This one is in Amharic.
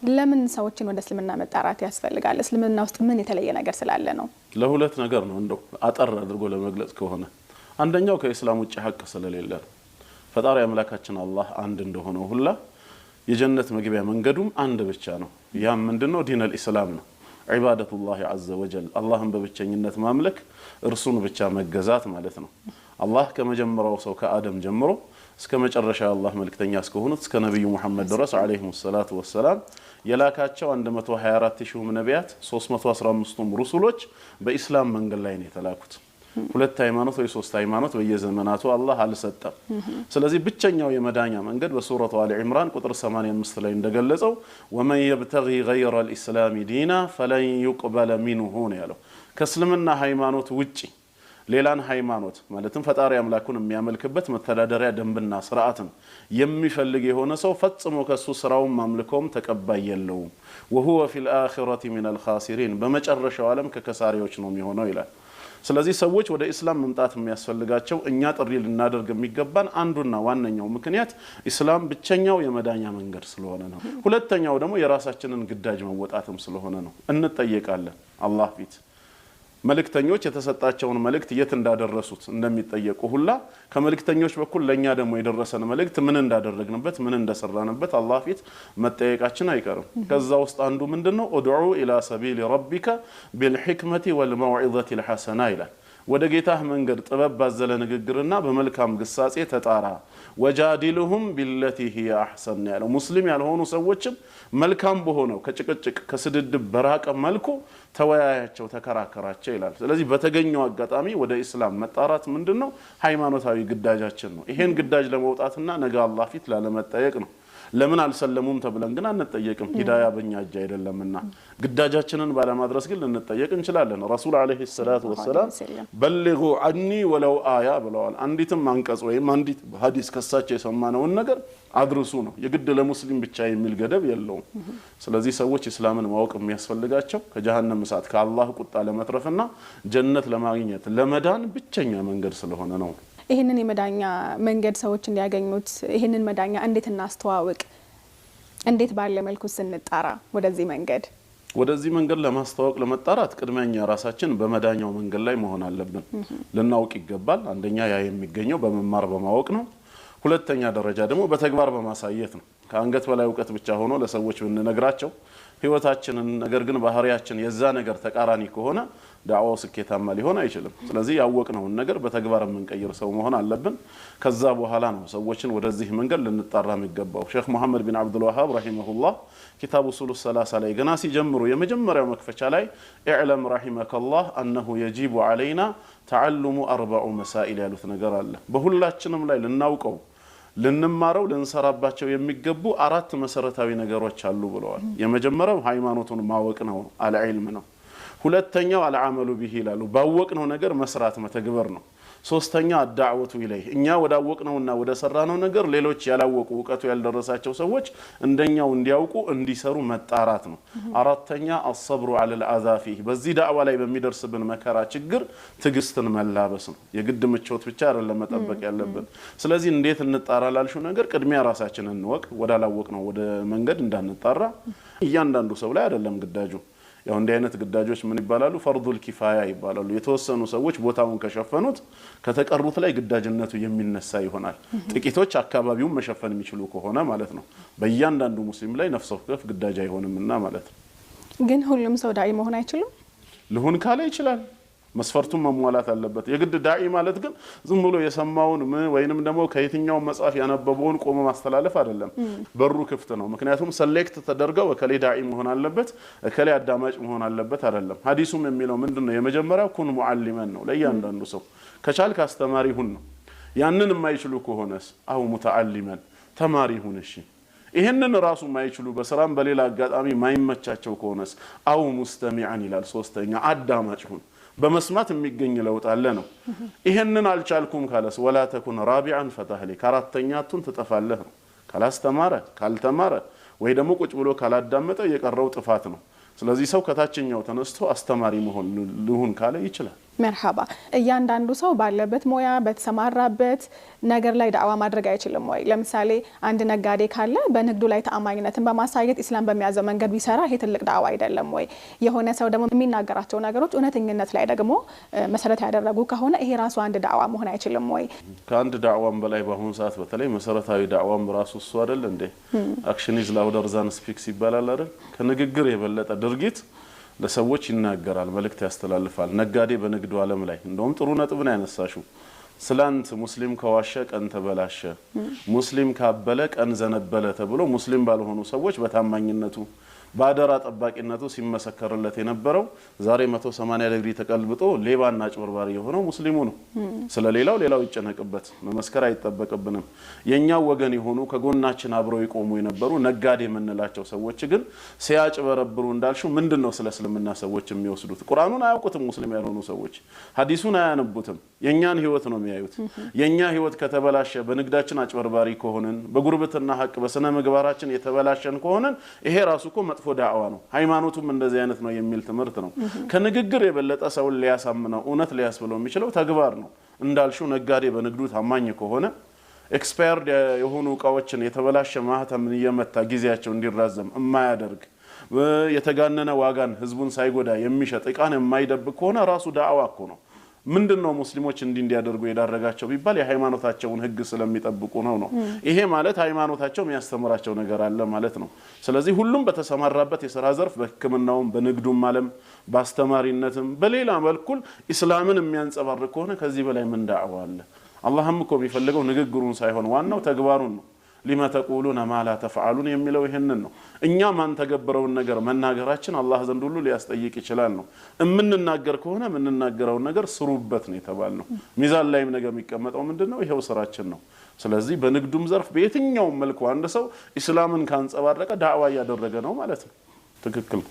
ለምን ሰዎችን ወደ እስልምና መጣራት ያስፈልጋል? እስልምና ውስጥ ምን የተለየ ነገር ስላለ ነው? ለሁለት ነገር ነው፣ እንደው አጠር አድርጎ ለመግለጽ ከሆነ፣ አንደኛው ከኢስላም ውጭ ሀቅ ስለሌለ ነው። ፈጣሪ አምላካችን አላህ አንድ እንደሆነው ሁላ የጀነት መግቢያ መንገዱም አንድ ብቻ ነው። ያም ምንድነው? دين الإسلام ነው። عبادة الله عز وجل፣ አላህን በብቸኝነት ማምለክ፣ እርሱን ብቻ መገዛት ማለት ነው። አላህ ከመጀመሪያው ሰው ከአደም ጀምሮ እስከ መጨረሻ አላህ መልክተኛ እስከሆኑት እስከ ነቢዩ ሙሐመድ ድረስ عليهم الصلاة والسلام የላካቸው 124 ሺሁም ነቢያት፣ 315ቱም ሩሱሎች በኢስላም መንገድ ላይ ነው የተላኩት። ሁለት ሃይማኖት ወይ ሶስት ሃይማኖት በየዘመናቱ አላህ አልሰጠም። ስለዚህ ብቸኛው የመዳኛ መንገድ በሱረቱ አሊ ዒምራን ቁጥር 85 ላይ እንደገለጸው ومن يبتغ غير الإسلام دينا فلن يقبل منه ነው ያለው። ከእስልምና ሃይማኖት ውጪ ሌላን ሃይማኖት፣ ማለትም ፈጣሪ አምላኩን የሚያመልክበት መተዳደሪያ ደንብና ስርዓትን የሚፈልግ የሆነ ሰው ፈጽሞ ከሱ ስራውም አምልኮውም ተቀባይ የለውም። وهو في الآخرة من الخاسرين፣ በመጨረሻው ዓለም ከከሳሪዎች ነው የሚሆነው ይላል። ስለዚህ ሰዎች ወደ ኢስላም መምጣት የሚያስፈልጋቸው፣ እኛ ጥሪ ልናደርግ የሚገባን አንዱና ዋነኛው ምክንያት ኢስላም ብቸኛው የመዳኛ መንገድ ስለሆነ ነው። ሁለተኛው ደግሞ የራሳችንን ግዳጅ መወጣትም ስለሆነ ነው። እንጠየቃለን አላህ ፊት። መልእክተኞች የተሰጣቸውን መልእክት የት እንዳደረሱት እንደሚጠየቁ ሁላ ከመልእክተኞች በኩል ለእኛ ደግሞ የደረሰን መልእክት ምን እንዳደረግንበት፣ ምን እንደሰራንበት አላህ ፊት መጠየቃችን አይቀርም። ከዛ ውስጥ አንዱ ምንድን ነው? ادع إلى سبيل ربك بالحكمة والموعظة الحسنة ይላል። ወደ ጌታህ መንገድ ጥበብ ባዘለ ንግግርና በመልካም ግሳጼ ተጣራ። وجادلهم بالتي هي أحسن ያለው፣ ሙስሊም ያልሆኑ ሰዎችም መልካም በሆነው፣ ከጭቅጭቅ ከስድድብ በራቀ መልኩ ተወያያቸው፣ ተከራከራቸው ይላል። ስለዚህ በተገኘው አጋጣሚ ወደ ኢስላም መጣራት ምንድን ነው? ሃይማኖታዊ ግዳጃችን ነው። ይሄን ግዳጅ ለመውጣትና ነገ አላህ ፊት ላለመጠየቅ ነው። ለምን አልሰለሙም ተብለን ግን አንጠየቅም። ሂዳያ በእኛ እጅ አይደለምና ግዳጃችንን ባለማድረስ ግን ልንጠየቅ እንችላለን። ረሱል عليه الصلاة والسلام بلغوا عني ولو آية ብለዋል። አንዲትም አንቀጽ ወይም አንዲት ሀዲስ ከሳቸው የሰማነውን ነገር አድርሱ ነው። የግድ ለሙስሊም ብቻ የሚል ገደብ የለውም። ስለዚህ ሰዎች እስላምን ማወቅ የሚያስፈልጋቸው ከጀሃነም እሳት፣ ከአላህ ቁጣ ለመትረፍና ጀነት ለማግኘት፣ ለመዳን ብቸኛ መንገድ ስለሆነ ነው። ይህንን የመዳኛ መንገድ ሰዎች እንዲያገኙት ይህንን መዳኛ እንዴት እናስተዋውቅ? እንዴት ባለ መልኩ ስንጣራ ወደዚህ መንገድ? ወደዚህ መንገድ ለማስተዋወቅ፣ ለመጣራት ቅድሚያ እኛ ራሳችን በመዳኛው መንገድ ላይ መሆን አለብን። ልናውቅ ይገባል። አንደኛ ያ የሚገኘው በመማር በማወቅ ነው። ሁለተኛ ደረጃ ደግሞ በተግባር በማሳየት ነው። ከአንገት በላይ እውቀት ብቻ ሆኖ ለሰዎች ብንነግራቸው ህይወታችንን፣ ነገር ግን ባህሪያችን የዛ ነገር ተቃራኒ ከሆነ ዳዕዋው ስኬታማ ሊሆን አይችልም። ስለዚህ ያወቅነውን ነገር በተግባር የምንቀይር ሰው መሆን አለብን። ከዛ በኋላ ነው ሰዎችን ወደዚህ መንገድ ልንጣራ የሚገባው። ሼክ ሙሐመድ ቢን አብዱል ዋሃብ رحمه الله ኪታቡ أصول الثلاثة ላይ ገና ሲጀምሩ የመጀመሪያው መክፈቻ ላይ اعلم رحمك الله أنه يجب علينا تعلم أربع مسائل ያሉት ነገር አለ። በሁላችንም ላይ ልናውቀው፣ ልንማረው፣ ልንሰራባቸው የሚገቡ አራት መሰረታዊ ነገሮች አሉ ብለዋል። የመጀመሪያው ሃይማኖቱን ማወቅ ነው፣ العلم ነው። ሁለተኛው العمل به ይላሉ፣ ባወቅነው ነገር መስራት መተግበር ነው። ሶስተኛ الدعوة إليه፣ እኛ ወዳወቅነውና ወደ ሰራነው ነገር ሌሎች ያላወቁ፣ እውቀቱ ያልደረሳቸው ሰዎች እንደኛው እንዲያውቁ እንዲሰሩ መጣራት ነው። አራተኛ الصبر على الأذى فيه፣ በዚህ ዳዕዋ ላይ በሚደርስብን መከራ ችግር ትዕግስትን መላበስ ነው። የግድ ምቾት ብቻ አይደለም መጠበቅ ያለብን። ስለዚህ እንዴት እንጣራ ላልሽው ነገር ቅድሚያ ራሳችንን እንወቅ፣ ወዳላወቅነው ወደ መንገድ እንዳንጣራ። እያንዳንዱ ሰው ላይ አይደለም ግዳጁ። ያው እንዲህ አይነት ግዳጆች ምን ይባላሉ? فرض الكفاية ይባላሉ። የተወሰኑ ሰዎች ቦታውን ከሸፈኑት ከተቀሩት ላይ ግዳጅነቱ የሚነሳ ይሆናል። ጥቂቶች አካባቢውን መሸፈን የሚችሉ ከሆነ ማለት ነው። በእያንዳንዱ ሙስሊም ላይ ነፍሰ ወከፍ ግዳጅ አይሆንምና ማለት ነው። ግን ሁሉም ሰው ዳኢ መሆን አይችልም። ልሁን ካለ ይችላል። መስፈርቱን መሟላት አለበት። የግድ ዳኢ ማለት ግን ዝም ብሎ የሰማውን ወይንም ደግሞ ከየትኛው መጽሐፍ ያነበበውን ቆሞ ማስተላለፍ አይደለም። በሩ ክፍት ነው። ምክንያቱም select ተደርገው እከሌ ዳኢ መሆን አለበት፣ እከሌ አዳማጭ መሆን አለበት አይደለም። ሀዲሱም የሚለው ምንድን ነው? የመጀመሪያው كن معلما ነው። ለእያንዳንዱ ሰው ከቻልክ አስተማሪ ሁን ነው። ያንን የማይችሉ ከሆነስ أو متعلما፣ ተማሪ ሁን። እሺ፣ ይህንን ራሱ ማይችሉ፣ በስራም በሌላ አጋጣሚ ማይመቻቸው ከሆነስ أو مستمعا ይላል። ሶስተኛ አዳማጭ ሁን። በመስማት የሚገኝ ለውጥ አለ ነው። ይህንን አልቻልኩም ካለስ ولا تكن رابعا فتهلك፣ አራተኛ አቱን ትጠፋለህ ነው። ካላስተማረ፣ ካልተማረ ወይ ደግሞ ቁጭ ብሎ ካላዳመጠ የቀረው ጥፋት ነው። ስለዚህ ሰው ከታችኛው ተነስቶ አስተማሪ መሆን ልሁን ካለ ይችላል። መርሃባ። እያንዳንዱ ሰው ባለበት ሙያ በተሰማራበት ነገር ላይ ዳዕዋ ማድረግ አይችልም ወይ? ለምሳሌ አንድ ነጋዴ ካለ በንግዱ ላይ ተአማኝነትን በማሳየት ኢስላም በሚያዘው መንገድ ቢሰራ ይሄ ትልቅ ዳዕዋ አይደለም ወይ? የሆነ ሰው ደግሞ የሚናገራቸው ነገሮች እውነተኝነት ላይ ደግሞ መሰረት ያደረጉ ከሆነ ይሄ ራሱ አንድ ዳዕዋ መሆን አይችልም ወይ? ከአንድ ዳዕዋም በላይ በአሁኑ ሰዓት በተለይ መሰረታዊ ዳዕዋም ራሱ እሱ አይደል እንዴ? Action is louder than speaks ይባላል አይደል? ከንግግር የበለጠ ድርጊት ለሰዎች ይናገራል፣ መልእክት ያስተላልፋል። ነጋዴ በንግዱ ዓለም ላይ እንደውም ጥሩ ነጥብ ነው ያነሳሽው። ስላንት ሙስሊም ከዋሸ ቀን ተበላሸ፣ ሙስሊም ካበለ ቀን ዘነበለ ተብሎ ሙስሊም ባልሆኑ ሰዎች በታማኝነቱ በአደራ ጠባቂነቱ ሲመሰከርለት የነበረው ዛሬ 180 ዲግሪ ተቀልብጦ ሌባና አጭበርባሪ የሆነው ሙስሊሙ ነው። ስለ ሌላው ሌላው ይጨነቅበት፣ መመስከር አይጠበቅብንም። የኛው ወገን የሆኑ ከጎናችን አብረው ይቆሙ የነበሩ ነጋዴ የምንላቸው ሰዎች ግን ሲያጭበረብሩ እንዳልሽው ምንድን ነው ስለ እስልምና ሰዎች የሚወስዱት? ቁርአኑን አያውቁትም። ሙስሊም ያልሆኑ ሰዎች ሀዲሱን አያነቡትም። የእኛን ህይወት ነው የሚያዩት። የእኛ ህይወት ከተበላሸ፣ በንግዳችን አጭበርባሪ ከሆንን፣ በጉርብትና ሀቅ በስነ ምግባራችን የተበላሸን ከሆንን ይሄ ራሱ እኮ መጥፎ ዳዕዋ ነው። ሃይማኖቱም እንደዚህ አይነት ነው የሚል ትምህርት ነው። ከንግግር የበለጠ ሰውን ሊያሳምነው እውነት ሊያስብለው የሚችለው ተግባር ነው። እንዳልሽው ነጋዴ በንግዱ ታማኝ ከሆነ፣ expired የሆኑ እቃዎችን የተበላሸ ማህተምን እየመታ ጊዜያቸው እንዲራዘም የማያደርግ፣ የተጋነነ ዋጋን ህዝቡን ሳይጎዳ የሚሸጥ፣ እቃን የማይደብቅ ከሆነ ራሱ ዳዕዋ እኮ ነው። ምንድን ነው ሙስሊሞች እንዲህ እንዲያደርጉ የዳረጋቸው ቢባል የሃይማኖታቸውን ህግ ስለሚጠብቁ ነው። ይሄ ማለት ሃይማኖታቸው የሚያስተምራቸው ነገር አለ ማለት ነው። ስለዚህ ሁሉም በተሰማራበት የስራ ዘርፍ በሕክምናውም፣ በንግዱም ዓለም፣ በአስተማሪነትም፣ በሌላ መልኩል ኢስላምን የሚያንጸባርቅ ከሆነ ከዚህ በላይ ምን ዳዕዋ አለ? አላህም እኮ የሚፈልገው ንግግሩን ሳይሆን ዋናው ተግባሩን ነው። ሊመ ተቁሉነ ማ ላ ተፍዓሉን የሚለው ይህንን ነው። እኛ ማንተገብረውን ነገር መናገራችን አላህ ዘንድ ሁሉ ሊያስጠይቅ ይችላል ነው። የምንናገር ከሆነ የምንናገረውን ነገር ስሩበት ነው የተባልነው። ሚዛን ላይም ነገር የሚቀመጠው ምንድን ነው? ይኸው ስራችን ነው። ስለዚህ በንግዱም ዘርፍ በየትኛውም መልኩ አንድ ሰው ኢስላምን ካንጸባረቀ ዳዕዋ እያደረገ ነው ማለት ነው። ትክክል።